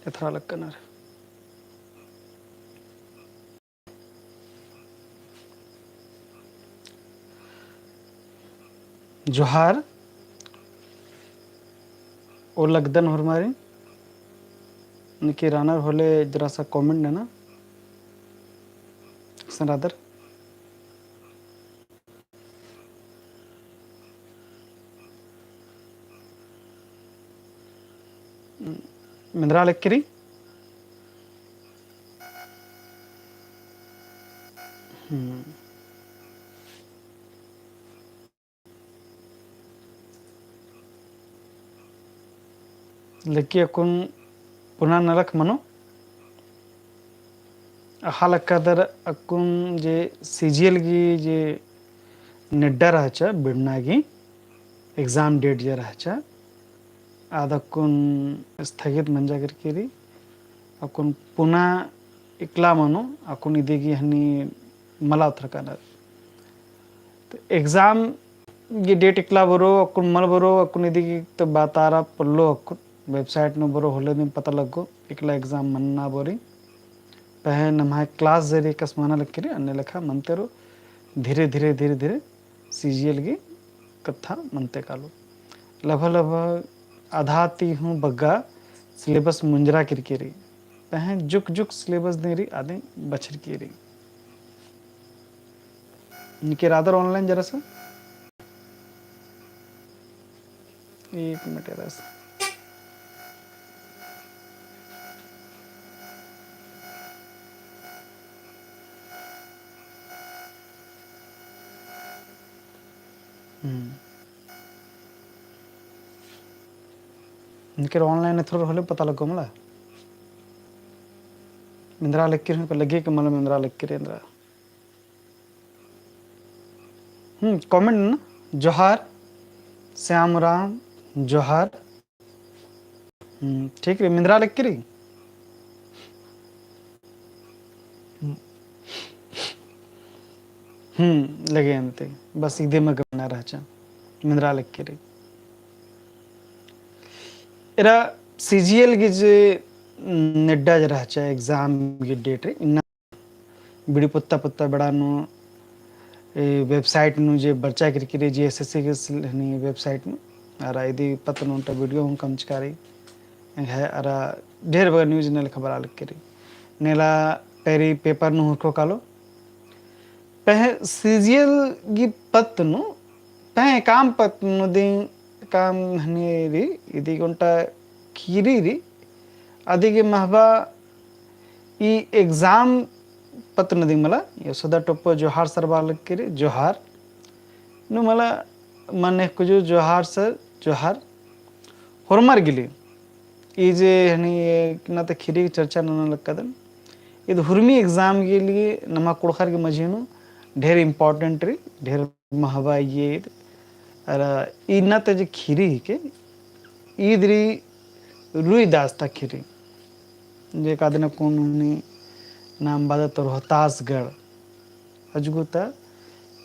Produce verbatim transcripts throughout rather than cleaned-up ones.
एथरा लक्कनर। जोहार। ओ लगदन होरमारिन। निकी रानर होले जरा सा comment नना। सन रादर। मेंदरा लक्की रई। हम्म। लक्की अक्कुन पुना नलख मनो। अख़ा लक्कादर अक्कुन जे CGL गही जे नेड्डा रहचा, बिड़ना गही exam date जे रहचा, आद अक्कुन स्थगित मंजा केरकी रई। अक्कुन पुना इकला मनो, अक्कुन इदी गही हनी मला उतरकानर। तो exam गही date इकला बरो, अक्कुन मल बरो, अक्कुन इदी गही तो बातारा पोल्लो अक्कुन, website नू बरो होले दिम पता लग्गो, इकला exam मन्ना बोरी। पहें नम्है class जे रई कस मना लक्की रई, अन्ने लेखा मनते रओ, धीरे, धीरे, धीरे, धीरे CGL गही कत्था मनते कालो। लगभग, लगभग आधा ती हूँ बग्गा syllabus मुंजरा केरकी रई। पहें जुक जुक syllabus दिम रई आदिम बछरकी रई। निके रादर online जरा सा। एक मिनट जरा सा। हम्म। निकर online एथरो होले पता लग्गो मला। मेंदरा लक्की रई, लग्गी के मला मेंदरा लक्की रई एन्दरा। हम्म, comment नना, जोहार, श्याम राम, जोहार। हम्म, ठीक रई, मेंदरा लक्की रई। हम्म। हम्म, लगे अन्ते। बस इदे मा गमना रहचा। मेंदरा लक्की रई। एरा CGL गही जे नेड्डा जे रहचा exam गही date रई, इन्ना बीड़ी पुत्ता पुत्ता बेड़ा नू, ए, website नू जे बरचा केरकी रई, JSSC गही सिल-, हनी website नू। अरा इदी पत्त नू ओन्टा video हूँ कमचका रई। एंग्है अरा ढेर बग्गे news ने लेखा बरआ लक्की रई। नेला पैरी paper नू हुरखो कालो। पहें CGL गही पत्त नू, पहें काम पत्त नू दिम काम हनी रई, इदी ओन्टा खीरी रई, अदी गही महबा ई exam पत्त नू दिम मला, यशोदा टोप्पो जोहार सरबआ लक्की रई, जोहार। नू मला मने कुजू जोहार सर, जोहार। होरमर गही लिए, ई जे हनी इन्ना ता खीरी चर्चा नना लक्कादन, इद हुरमी exam गही लिए नमा कुँड़ुख़र गही मझी नू ढेर important रई, ढेर महबा इय्या ईद। अरा इन्ना ता जे खीरी हिके, ईद रई रुइदास ता खीरी। जे कादन अक्कुन हनी नाम बअदत रोहतासगढ़। अजगुता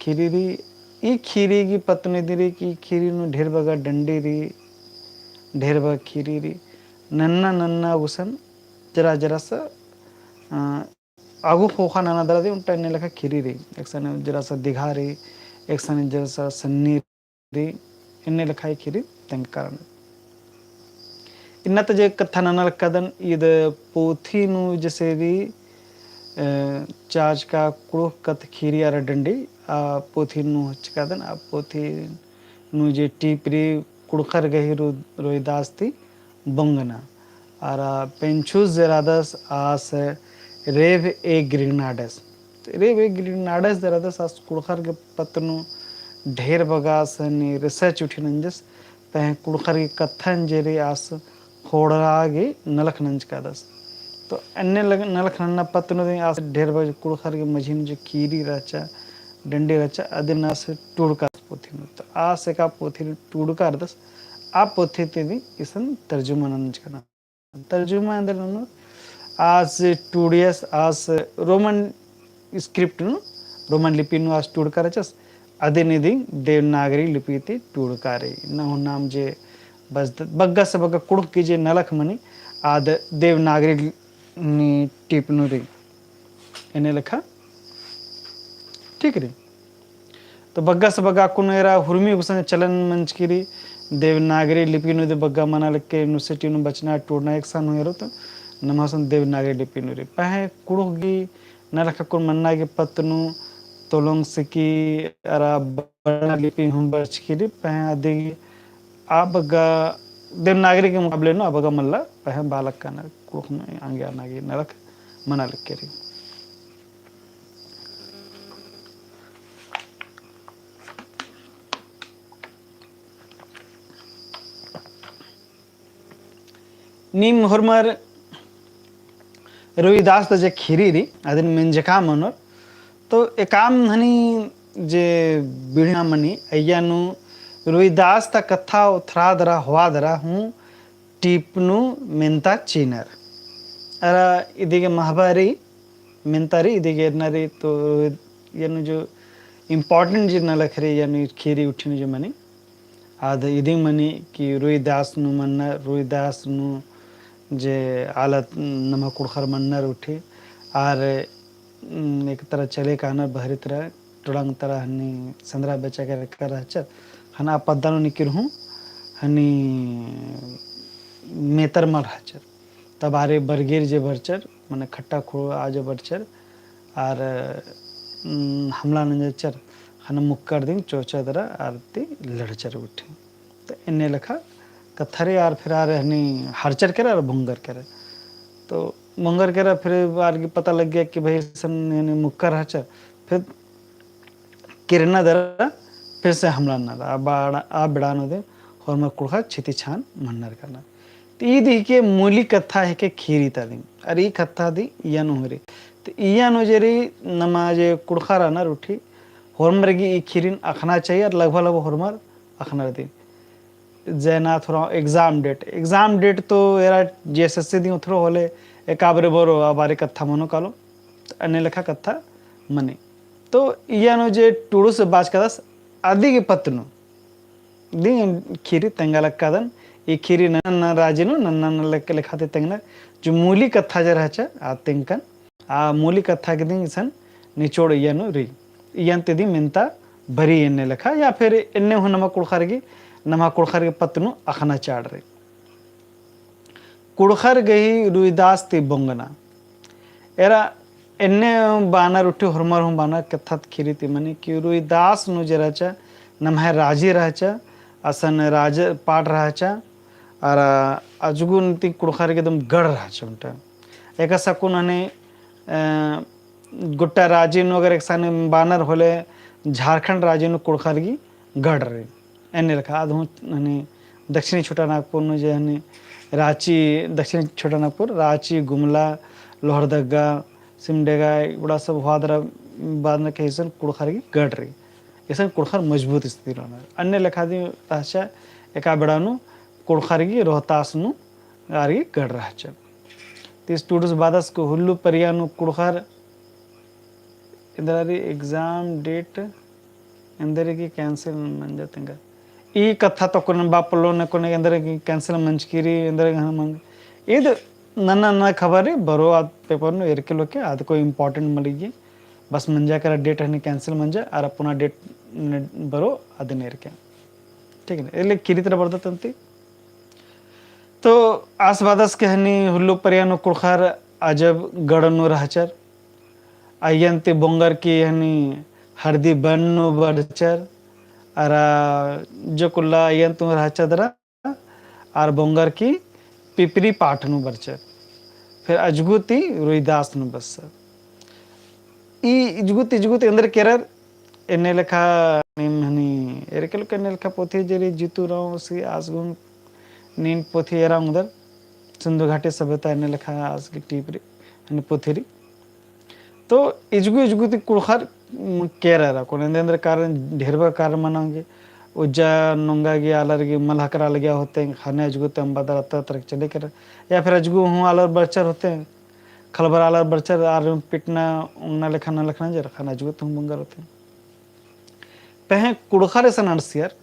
खीरी रई, ई खीरी गही पत्त नू दिम रई कि खीरी नू ढेर बग्गे डंडी रई, ढेर बग्गे खीरी रई। नन्ना नन्ना गुसन जरा जरा सा, अ, आगू ख़ोख़ा नना दरा दिम ओन्टा एन्ने लेखा खीरी रई। एकसन जरा सा दिघा रई, एकसन जरा सा सन्नी रई, एन्ने लेखा ई खीरी तेंगका रअनर। इन्ना ता जे कत्था नना लक्कादन, ईद पोथी नू जैसे रई, अ, चाचका कुँड़ुख़ कत्थ खीरी अरा डंडी, आ पोथी नू हचकादन, आ पोथी नू जे टीप रई कुँड़ुख़र गही रु-, रोहिदास ती बोंगना। अरा पेंछुस जे रअदस आस रेव ए ग्रिगनाडस। रेव ए ग्रिगनाडस जे रअदस आस कुँड़ुख़र गही पत्त नू ढेर बग्गे आस हनी research उठी नंजस, पहें कुँड़ुख़र गही कत्थन जे रई आस ख़ोंड़हा गही नलख नंजकादस। तो एन्ने लग-, नलख नन्ना पत्त नू दिम आस ढेर बग्गे कुँड़ुख़र गही मझी नू जे खीरी रहचा, डंडी रहचा, अदिन आस टूड़कादस पोथी नू। तो आस एका पोथी टूड़कारदस, आ पोथी ती दिम इसन तर्जुमा नंजकन। तर्जुमा एन्देर ननोर, आस टूड़ियस, आस Roman script नू, Roman लिपि नू आस टूड़कारचस, अदिन इदी देवनागरी लिपि ती टूड़कारी। नहु नाम जे बस बग्गे से बग्गे कुँड़ुख़ गही जे नलख मनी, आद देवनागरी नी टीप नू रई। एन्ने लेखा ठीक रई। तो बग्गा से बग्गा अक्कुन एरा हुरमी गुसन चलन मंजकी रई, देवनागरी लिपि नू दे बग्गा मना लक्के नुसे टीप नू बचना टूड़ना एकसन हूँ एरो तो नम्है गुसन देवनागरी लिपि नू रई। पहें कुँड़ुख़ गही नलख अक्कुन मन्ना गे पत्त नू तोलोंग सिकी अरा बरना लिपि हूँ बरचकी रई। पहें अदी आ बग्गा देवनागरी के मुकाबले नू आ बग्गा मल्ला, पहें बआ लक्का ना कुँड़ुख़ नू आंगे आना गे नलख मना लक्के रई। नीम होरमर रोहिदास ता जे खीरी रई, अदिन मेंजका मनोर। तो एकाम हनी जे बीड़ना मनी, अइय्या नू रोहिदास ता कत्था उथरा दरा, होआ दरा हूँ टीप नू मेन्ता चिअनर। अरा इदी गे महबा रई, मेन्ता रई, इदी गे एरना रई, तो इय्या नू जो important जे नलख रई, इय्या नू खीरी उठी नू जो मनी। आद इदी मनी कि रोहिदास नू मन्नर, रोहिदास नू जे आलर नम्है कुँड़ुख़र मन्नर उठी, आर, उम, एक तरा चले कानर बहरी तरा, टुड़ंग तरा हनी सेंदरा बेचा केरका रहचर, ख़ने आ पद्दा नू निकिर हूँ हनी मेतर मल रहचर। तब आर बरगेर जे बरचर, मने खट्टा खो आ जे बरचर, आर, उम, हमला नंजचर, ख़ने मुक्कर दिम चोचा दरा आर ती लड़चर उठी। तो एन्ने लेखा कत्था रई। आर फिर आर हनी हरचर केरा आर भोंगर केरा। तो भोंगर केरा फिर आर गे पता लग्गिया कि भाई असन हनी मुक्कर रहचर। फिर किरना दरा फिर से हमला नना दरा। आ बाड़ा, आ बेड़ा नू दे होरमर कुँड़ुख़र छिती छान मन्नर कानर। तो ईद हिके मूली कत्था हिके खीरी ता दिम। अरा ई कत्था दी इय्या नू हूँ रई। तो इय्या नू जे रई नमा जे कुँड़ुख़र रअनर उठी, होरमर गे ई खीरिन अख़ना चाहिए, अरा लगभग लगभग होरमर अख़नर दिम। जैना थोड़ा exam date, exam date तो एरा JSSC दिम उथरो होले, एका बारी बरो, आ बारी कत्था मनो कालो, तो अन्ने लेखा कत्था मनी। तो इय्या नू जे टुड़ुस बाचकादस, अदी गे पत्त नू दिम खीरी तेंगा लक्कादन। ई खीरी नन्ना नन्ना राजी नू नन्ना नन्ना लेख-, लेखा ती तेंगनर। जो मूली कत्था जे रहचा, आ तेंगकन। आ मूली कत्था गे दिम इसन निचोड़ इय्या नू रई। इय्या ती दिम मेन्ता बरई एन्ने लेखा, या फिर एन्ने हूँ नमा कुँड़ुख़र गे, नमा कुँड़ुख़र गे पत्त नू अख़ना चाड़ रई। कुँड़ुख़र गही रोहिदास ती बोंगना। एरा एन्ने बानर उठी होरमर हूँ बानर कत्था ती खीरी ती मनी कि रोहिदास नू जे रहचा, नम्है राजी रहचा, असन राज पाट रहचा, अरा अजगुन ती कुँड़ुख़र गे एकदम गढ़ रहचा ओन्टा। एकासे अक्कुन हनी, अ, गोट्टा राजी नू अगर एकसन बानर होले झारखंड राजी नू कुँड़ुख़र गही गढ़ रई। एन्ने लेखा आद हूँ हनी दक्षिणी छोटा नागपुर नू जे हनी राँची, दक्षिणी छोटा नागपुर, राँची, गुमला, लोहरदगा, सिमडेगा, इबड़ा सब होआ दरा बाद में कही इसन कुँड़ुख़र गही गढ़ रई। इसन कुँड़ुख़र मजबूत स्थिति नू रअनर। अन्ने लेखा दिम रहचा एका बेड़ा नू कुँड़ुख़र गही रोहतास नू आर गही गढ़ रहचा। तीस टूड़ुस बादस को हुल्लू परिया नू कुँड़ुख़र एन्दरा रई exam date एन्दरा गे cancel मंजा तेंगा। ई कत्था तो कोने बापलो ने कोने एन्दरा गे cancel मंजकी रई, एन्दरा गे हाँ मंज-, ईद नन्ना नन्ना खबर रई, बरो आद paper नू एरके लोके, आद कोई important मल रई। बस मंजा केरा date हनी cancel मंजा, अरा पुना date ने बरो आदिन एरके। ठीक है, एले खीरी तरा बरदत अन्ती। तो आस बादस के हनी हुल्लू परिया नू कुँड़ुख़र अजब गढ़ नू रहचर। अइय्यन ती बोंगर की हनी हरदी बन नू बरचर। अरा जो कुल्ला अइय्यन ती रहचर दरा आर बोंगर की पिपरी पाट नू बरचर। फिर अजगु ती रोहिदास नू बरचर। ई इजगु ती इजगु ती एन्दर केरर एन्ने लेखा नीम हनी एरके लोके एन्ने लेखा पोथी जे रई जीतू राव सी आस गुन नीन पोथी एरा ओंगदर सिंधु घाटी सभ्यता एन्ने लेखा आस गे टीप रई हनी पोथी रई। तो इजगु इजगु ती कुँड़ुख़र, उम, केरर अक्कुन एन्देर एन्देर कारण, ढेर बग्गे कारण मना ओंगी। उज्जा नोंगा गे आलर गे मल हकरा लगिया होते, ख़ने अजगु ती अम्बा दरा अत्तर तरह के चले केरर। या फिर अजगु हूँ आलर बरचर होते, खलबर आलर बरचर, आर पिटना ओंगना लेखा नलख नंजर, ख़ने अजगु ती हूँ बोंगर होते। पहें कुँड़ुख़र इसन अंड़सियर,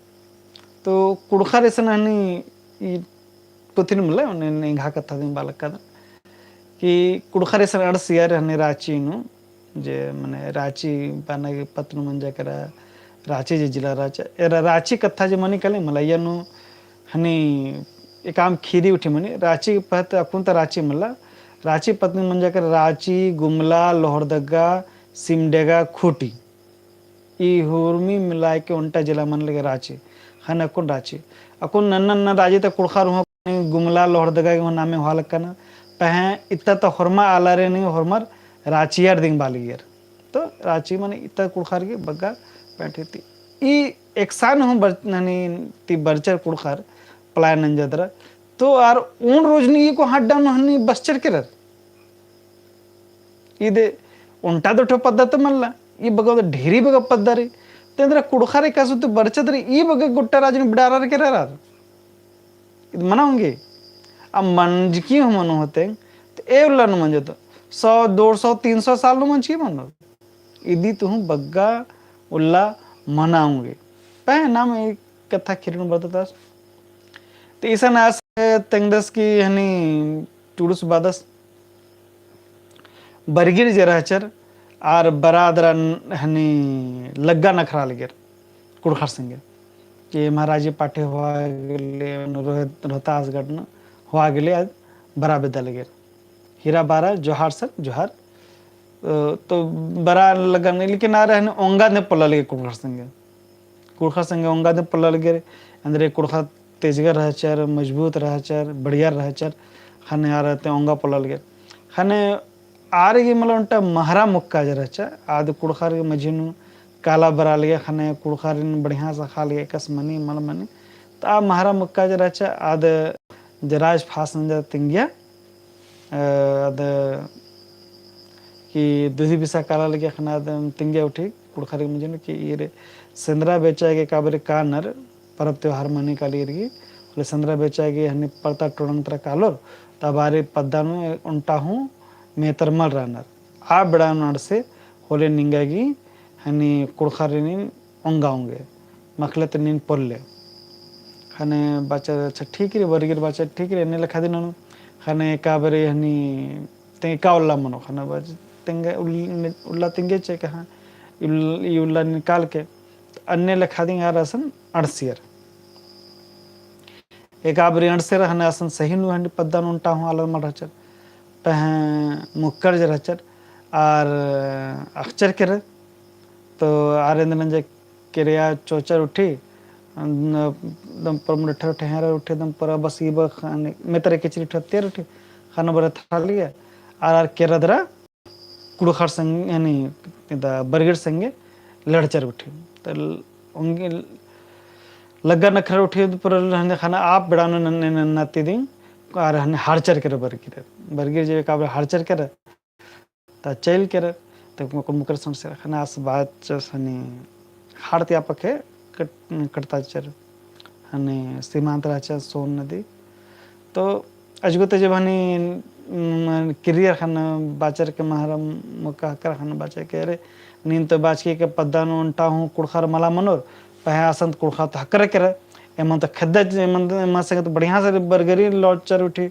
तो कुँड़ुख़र इसन हनी ई पुथिन मला, ओन्ने एंग्हा कत्था दिम बआ लगदन कि कुँड़ुख़र इसन अंड़सियर हनी राँची नू, जे मने राँची बअना गे पत्त नू मंजा केरा, राँची जे जिला रहचा, एरा राँची कत्था जे मनी काली मलइया नू हनी एकअम ख़ीरी उठी मनी, राँची पत्त अक्कुन ता राँची मला, राँची पत्त नू मंजा केरा राँची, गुमला, लोहरदगा, सिमडेगा, खूँटी। ई हुरमी मिलाय के ओन्टा जिला मना लगे राँची, ख़ने अक्कुन राँची। अक्कुन नन्ना नन्ना राजी ता कुँड़ुख़र हूँ गुमला लोहरदगा गे हूँ नामे होआ लक्कन, पहें इत्ता ता होरमा आलारिन हूँ होरमर राँचियर दिम बआ लगियर। तो राँची मने इत्ता कुँड़ुख़र गे बग्गे पैंठी ती। ई एकसन हूँ बर-, ननी ती बरचर कुँड़ुख़र पलायन नंजर दरा। तो आर ओन रोजनी ई कोहा अड्डा नू हनी बसचर केरर। इदे ओन्टा दो ठो पद्दा तो मल्ला, ई बग्गे तो ढेरी बग्गे पद्दा रई। तो एन्देर कुँड़ुख़र एकासे ती बरचर दरा, ई बग्गे गोट्टा राजी नू बिड़ारर केरर आर। इद मना ओंगे। अब मंजकी हूँ मनो होते, तो ए उल्ला नू मंजो तो। सौ, दो सौ, तीन सौ साल नू मंजकी मनो। इदी तो हूँ बग्गे उल्ला मना ओंगे। पहें नाम ई कत्था ख़ीरी नू बरदस। तो इसन आस तेंगदस कि हनी टुड़ुस बादस। बरगिर जे रहचर, आर बरा दरा हनी लग्गा नखरआ लगियर, कुँड़ुख़र संगे। कि महाराजी पाठे होआ गेले, रोह-, रोहतासगढ़ नू होआ गेले, आद बरा बेद्दा लगियर। हीरा बारा, जोहार सर, जोहार। अ, तो बरा लग्गा नू, लेकिन आर हनी ओंगा दे पोल्ला लगियर कुँड़ुख़र संगे। कुँड़ुख़र संगे ओंगा दे पोल्ला लगियर, एन्देर कुँड़ुख़र तेजगर रहचर, मजबूत रहचर, बढ़िया रहचर, ख़ने आर ते ओंगा पोल्ला लगियर। ख़ने आर गे मला ओन्टा महरा मुक्का जे रहचा, आद कुँड़ुख़र गे मझी नू काला बरआ लगिया, ख़ने कुँड़ुख़रिन बढ़िया से अख़आ लगिया, एकासे मनी, मल मनी। तो आ महरा मुक्का जे रहचा, आद जराज फास नंजा तिंगिया, अ, आद कि दुधी बिसा काला लगिया ख़ने आद तिंगिया उठी, कुँड़ुख़र गे मझी नू कि ईर सेंदरा बेचा गे काबरी कानर, परब त्योहार मनी काली ईर गे, होले सेंदरा बेचा गे हनी परता टोड़ंग तरा कालोर, तब आर ई पद्दा नू ओन्टा हूँ मेतर मल रअनर। आ बेड़ा नू अंड़से होले निंगा गे हनी कुँड़ुख़रिन ओंगा ओंगे, मखले तो नीन पोल्ले। ख़ने बाचर, अच्छा ठीक रई, बरगिर बाचर ठीक रई, एन्ने लेखा दिम ननू। ख़ने एका बारी हनी तेंगे का उल्ला मनो, ख़ने बाचर तेंगे उल-, उल्ला तेंगे चे कहाँ, उल-, ई उल्ला निकाल के, अन्ने लेखा दिम आर असन अंड़सियर। एका बारी अंड़सियर ख़ने असन सही नू हनी पद्दा नू ओन्टा हूँ आलर मल रहचर। पहें मुक्कर जे रहचर, आर अख़चर केरर, तो आर एन्देर नंजर केरया चोचर उठी, न-, दम पर मुंडे ठेर ठेहरा उठी, दम पर बस ई बख हनी मेतर किचरी उठी, तेर उठी, ख़ने बरे थालिया, आर, आर केरर दरा कुँड़ुख़र संगे, हनी, इदा बरगिर संगे लड़चर उठी। तो ल-, ओंगे लग्गा नखरर उठी, पर हनी ख़ने आ बेड़ा नू नन्ने नन्ना ती दिम, आर हनी हारचर केरर बरगिर। बरगिर जे काबरे हारचर केरर, ता चइल केरर, ता मुक्कर संड़सियर ख़ने आस बाचस हनी हाड़ ती आ पखे कट-, कटताचर, हनी सीमांत रहचा सोन नदी। तो अजगो ते जब हनी, उम, किर्रियर ख़ने बाचर के महरा मुक्का हकर ख़ने बाचर के, अरे, नीन तो बाचकी के पद्दा नू ओन्टा हूँ कुँड़ुख़र मला मनोर, पहें असन तो कुँड़ुख़र तो हकर केरर, एमन तो खेद्दा, एमन, एमन संगे तो बढ़िया से बरगरी लड़चर उठी,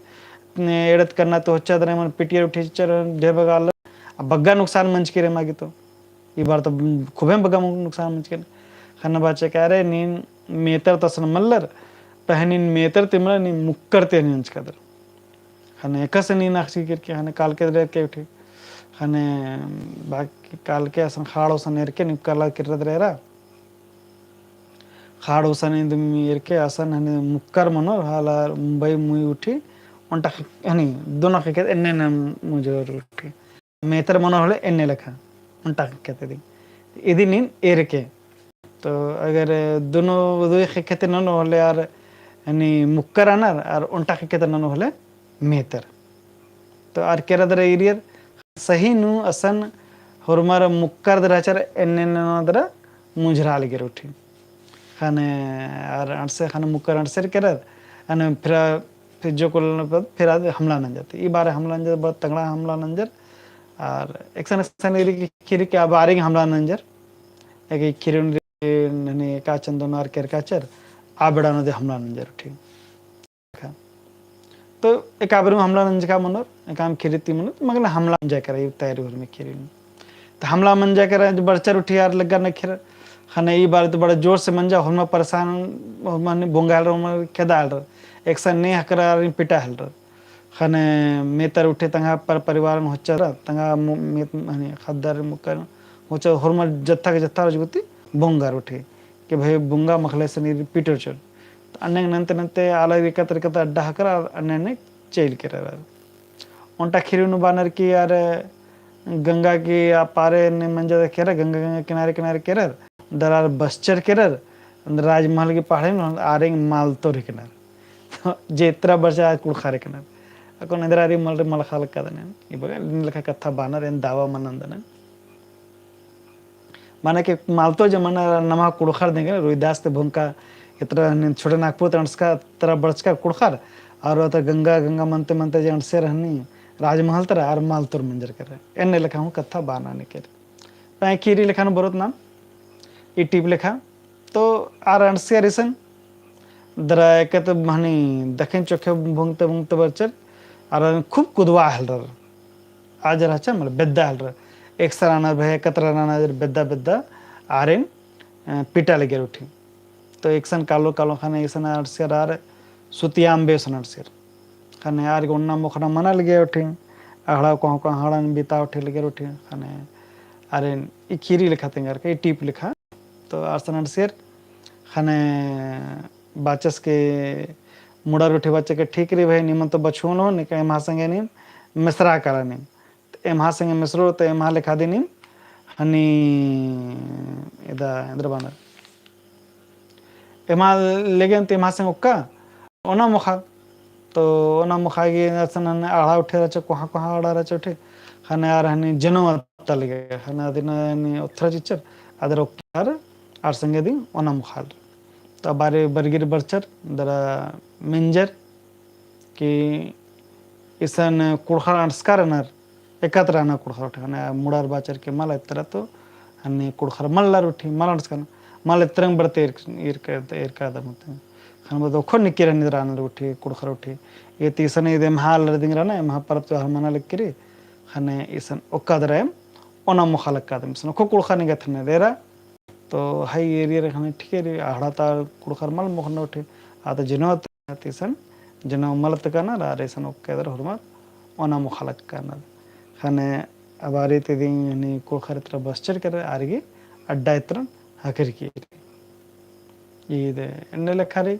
ने एड़त करना तो होच्चा दरा एमन पिटियर उठिचर ढेर बग्गे आलर, आ बग्गे नुकसान मंजकी रई एमा गे तो। ई बार तो खूबे बग्गे नुकसान मंजकी रई। ख़ने बाचर के, अरे, नीन मेतर तो असन मल्लर, पहें नीन मेतर ती मल्लर, नीन मुक्कर ती हनी अंजकादर। ख़ने एकासे नीन अख़चकी केरके, ख़ने कालके दरा एरके उठी। ख़ने बाकी कालके असन ख़ाड़ गुसन एरके, नीन काला किर्रा दरा एरा। ख़ाड़ गुसन इदिम एरके असन हनी मुक्कर मनोर, हालार मुंबई मुई उठी, ओन्टा ख़ेक्खे, हनी, दुनो ख़ेक्खे ती एन्ने एन्ने मुंजोर उठी। मेतर मनोर होले एन्ने लेखा, ओन्टा ख़ेक्खे ती इदी। इदी नीन एरके। तो अगर दुनो, दुई ख़ेक्खे ती ननोर होले आर, हनी, मुक्कर रअनर, आर ओन्टा ख़ेक्खे ती ननोर होले मेतर। तो आर केरर दरा ईरियर, सही नू असन होरमर मुक्कर दरा रहचर एन्ने एन्ने दरा मुंजरा लगियर उठी। ख़ने आर अंड़से ख़ने मुक्कर अंड़सेर केरर, अने फिर, फिर जो कुल फिर आद हमला नंजर। ई बार हमला नंजर, बहुत तगड़ा हमला नंजर। आर एकसन एकसन ईरी ख़ीरी के आ बारी हमला नंजर। एक ख़ीरी नने का चंदन आर केरकाचर, आ बेड़ा नू दे हमला नंजर उठी। ख़ा। तो एका बेर में हमला नंजका मनोर, एकाम खीरी ती मनोर, तो मगन हमला मंजा केरा, ई तैयारी होर में खीरी नू। तो हमला मंजा केरा, जो बरचर उठी आर लग्गर नखेरर। ख़ने ई बार तो बड़ा जोर से मंजा, होरमा परेशान, होरमा बोंगा हेलरर, होरमा खेदा हेलरर। एकसन ने हकरर, आरिन पिटा हेलरर। ख़ने मेतर उठे तंगआ पर परिवारन होचर, तंगआ मु-, मेत, हनी, ख़द्दर मुक्कर होचर, होरमा जत्था के जत्था रजगुती बोंगर उठे। कि भाई बोंगा मखले सनी पिटर चोर। तो अन्ने नन्ते नन्ते आलर एकत एकत अड्डा हकरर, अन्ने अन्ने चइल केरर। ओन्टा खीरी नू बानर की आर गंगा की आ पारे ने मंजा केरर, गंगा, गंगा किनारे किनारे केरर, दरा आर बसचर केरर, राजमहल की पहाड़ी नू आर एंग मालतोर हिकनर। तो जे इतरा बरचर आर कुँड़ुख़र हिकनर। अक्कुन एन्दरा आर मल रे मल ख़ाल का दनन। ई बगा एन्ने लेखा कत्था बानर एन दावा मनन दनन। माने कि मालतो जमाना नम्है कुँड़ुख़र दिम गे, रोहिदास ती भोंका इतरा हनी छोटे नागपुर ती अंड़सका तरा बरचका कुँड़ुख़र, और अतरा गंगा, गंगा मनते मनते जे अंड़सेर हनी राजमहल तरा आर मालतोर मंजर केरर। एन्ने लेखा हूँ कत्था बाना निकेर। तो खीरी लेखा नू बरओत नाम, ई टीप लेखा। तो आर अंड़सेर इसन, दरा एकत हनी दखिन चोखे भोंगते भोंगते बरचर, आर खूब कुदवा हेलरर। आजर हचा मतलब बेद्दा हेलरर। एकसन रअनर भई एकत रअनर बेद्दा बेद्दा आरिन, अ, पिटा लगियर उठी। तो एकसन कालो कालो ख़ने इसन अंड़सेर आर सुतियाम बेसन अंड़सेर। ख़ने आर गे ओन्ना मोख़ना मना लगियर उठी। अहड़ा कोहाँ कोहाँ अहड़ान बिता उठी लगियर उठी। ख़ने आरिन ई खीरी लेखा तेंगरका, ई टीप लेखा। तो आर सन अंड़सेर ख़ने बाचस के मुड़ार उठे बाचस के ठीक रई भई, निमन तो बछुओन हो, निका एम्हा संगे नीम मेसरा काला नीम। तो एम्हा संगे मेसरो, तो एम्हा लेखा दिम नीम हनी इदा एन्दरा बानर। एम्हा लेगेन तो एम्हा संगे ओक्का ओना मोख़ा। तो ओना मोख़ा गे असन हनी अहड़ा उठे रहचा, कोहाँ कोहाँ अहड़ा रहचा उठे। ख़ने आर हनी जनवा अत्ता लगे। ख़ने अदिन हनी ओथरा चिच्चर, अदर ओक्की आर, आर संगे दिम ओना मोख़ा हेलरर। तो अबारी बरगिर बरचर, दरा मेंजर कि इसन कुँड़ुख़र अंड़सका रअनर, एकत रअनर कुँड़ुख़र उठे। ख़ने मुड़ार बाचर के मल इतरा तो हनी कुँड़ुख़र मल्लर उठी, मल अंड़सकन, मल इतरंग बरते ईर-, ईरका, ईरका दम होते। ख़ने बअदर ओखो निकिर हनी रअनर उठी, कुँड़ुख़र उठी। ये ती इसन इदे एम्हा आलर दिम रअनर, एम्हा परब त्योहार मना लगी रई। ख़ने इसन ओक्का दरा एम ओना मोख़ा लक्का दम, इसन ओखो कुँड़ुख़र निंगा थने देरा। तो हई एरियर ख़ने ठीक रई, अहड़ा ता कुँड़ुख़र मल मोख़नर उठी, आ तो जनवा ती इसन जनवा मल अत्तकनर, आर इसन ओक्का दरा होरमर ओना मोख़ा लक्कनर। ख़ने अबारी ती दिम हनी कुँड़ुख़र इतरा बसचर केरर, आर गे अड्डा इतरन हकरकी रई। इदे एन्ने लेखा रई,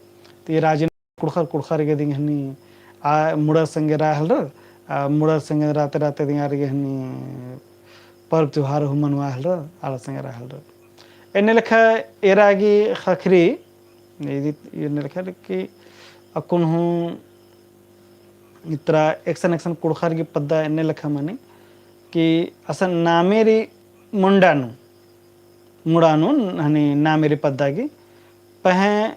ती राजी कुँड़ुख़र, कुँड़ुख़र गे दिम हनी आ मुड़र संगे रआ हेलरर, आ मुड़र संगे रअते रअते दिम आर गे हनी परब त्योहार हूँ मनवा हेलरर, आर संगे रआ हेलरर। एन्ने लेखा एरा गे ख़क्खरी, इदी एन्ने लेखा कि अक्कुन हूँ इतरा एकसन एकसन कुँड़ुख़र गे पद्दा एन्ने लेखा मनी कि असन नामे रई मुंडा नू, मुड़ा नू हनी नामे रई पद्दा गे, पहें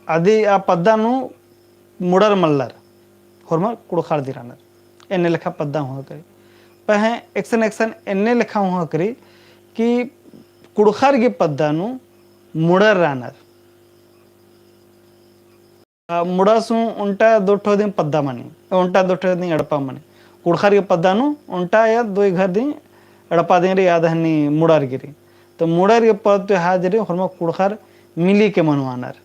अदी आ पद्दा नू मुड़र मल्लर, होरमर कुँड़ुख़र दिम रअनर। एन्ने लेखा पद्दा हूँ ख़क्खरी। पहें एकसन एकसन एन्ने लेखा हूँ ख़क्खरी कि कुँड़ुख़र गे पद्दा नू मुड़र रअनर। आ, मुड़ास हूँ ओन्टा दो ठो दिम पद्दा मनी, ओन्टा दो ठो दिम एड़पा मनी। कुँड़ुख़र गे पद्दा नू ओन्टा या दुई घर दिम एड़पा दिम रई, आद हनी मुड़र गे रई। तो मुड़र गे परब त्योहार जे रई होरमर कुँड़ुख़र मिली के मनवानर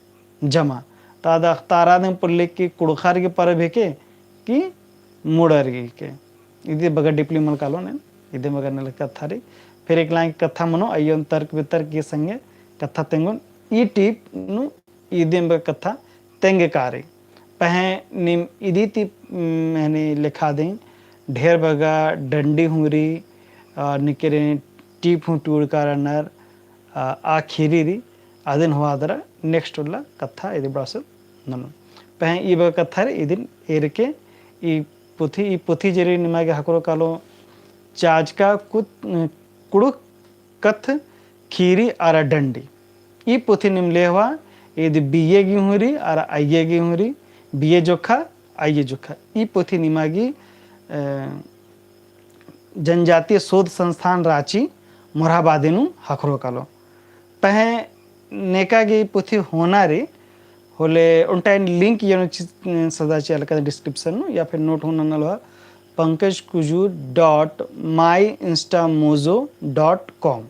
जमा। तो आद अख़तारा दिम पोल्ली कि कुँड़ुख़र गे परब हिके कि मुड़र गे हिके। इदी बग्गे deeply मल कालोन एन, इदी बग्गे एन्ने लेखा कत्था रई। फिर एकला कत्था मनो, अइय्योन तर्क वितर्क के संगे कत्था तेंगोन। ई टीप नू इदिम बग्गे कत्था तेंगका रई। पहें नीम इदी ती, उम, हनी लेखा दिम ढेर बग्गे डंडी हूँ रई, आ, निके रई टीप हूँ टूड़का रअनर, आ, आ खीरी रई, अदिन होआ दरा next उल्ला कत्था इदी बड़ा से ननोन। पहें ई बग्गे कत्था रई, इदिन एरके ई पुथी, ई पुथी जे रई निमा गे ख़क्खरो कालो चाजका कुत-, कुँड़ुख़ कत्थ खीरी अरा डंडी। ई पुथी नीम लेहवा, इदी बीए गे हूँ रई अरा आईए गे हूँ रई, बीए जोखा, आईए जोखा। ई पुथी निमा गे, अ, जनजातीय शोध संस्थान राँची मोरहाबादी नू ख़क्खरो कालो। पहें नेका गे ई पुथी होना रई, होले ओन्टा एन link एन्ने चिआ, सदा चिआ लगदन description नू या फिर note हूँ नना लोहा, पंकज कुजूर dot my insta mojo dot com।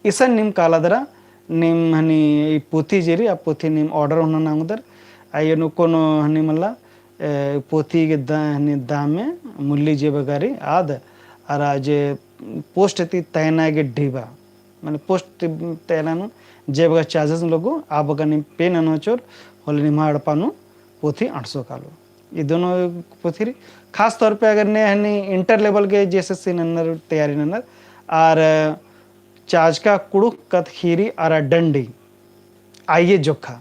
इसन नीम काला दरा नीम हनी ई पोथी जे रई, आ पोथी नीम order हूँ नना ओंगदर। आ एन्ने कोनो हनी मला, ए, पोथी के दा-, हनी दामे मूल्य जे बग्गे रई आद, अरा जे post ती तैना गे ढिबा, माने post तैना नू जे बग्गे charges लगो, आ बग्गे नीम pay नना चिओर, होले निम्है एड़पा नू पोथी अंड़सो कालो। ई दोनों पोथी रई। खास तौर पे अगर ने हनी inter level गे JSSC नन्नर तैयारी नन्नर, आर चाजका कुँड़ुख़ कत्थ ख़ीरी अरा डंडी, आइये जोखा,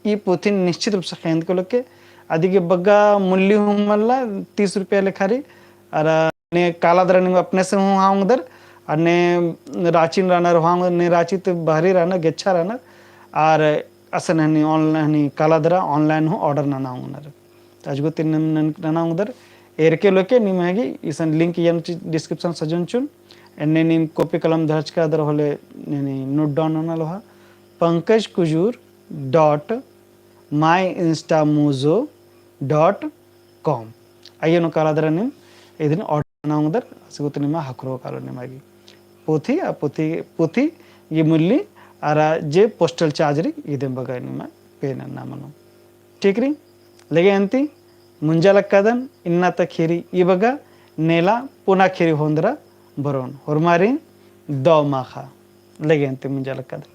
ई पोथी निश्चित रूप से ख़ेंदके लोके। अदिगे बग्गे मूल्य हूँ मला, तीस रुपया लेखा रई। अरा ने काला दरा नीम अपने से हूँ हाँ ओंगदर, अरा ने राँची नू रअनर हाँ ओंगदर, ने राँची ती बहरी रअनर, गेच्छा रअनर, आर असन हनी online हनी काला दरा online हूँ order नना ओंगनर। अजगो ती नीम नन-, नना ओंगदर, एरके लोके नीम हगी इसन link एन्ने चिआ description सजोन चिओन, एन्ने नीम copy कलम धरचका दरा होले नीम note down नना लोहा, पंकज कुजूर dot my insta mojo dot com। आइये नू काला दरा नीम इदिन order नना ओंगदर, अजगो ती निम्है ख़क्खरो कालो निम्है गे। पोथी, आ पोथी, पोथी गे मूल्य अरा जे postal charge रई, इदिम बग्गे निम्है pay नना मनो। ठीक रई? लगे अन्ती, मुंजा लक्कादन, इन्ना ता ख़ीरी ई बग्गे, नेला पुना ख़ीरी होन्दरा बरोन। होरमारिन दव माख़ा। लगे अन्ती, मुंजा लक्कादन।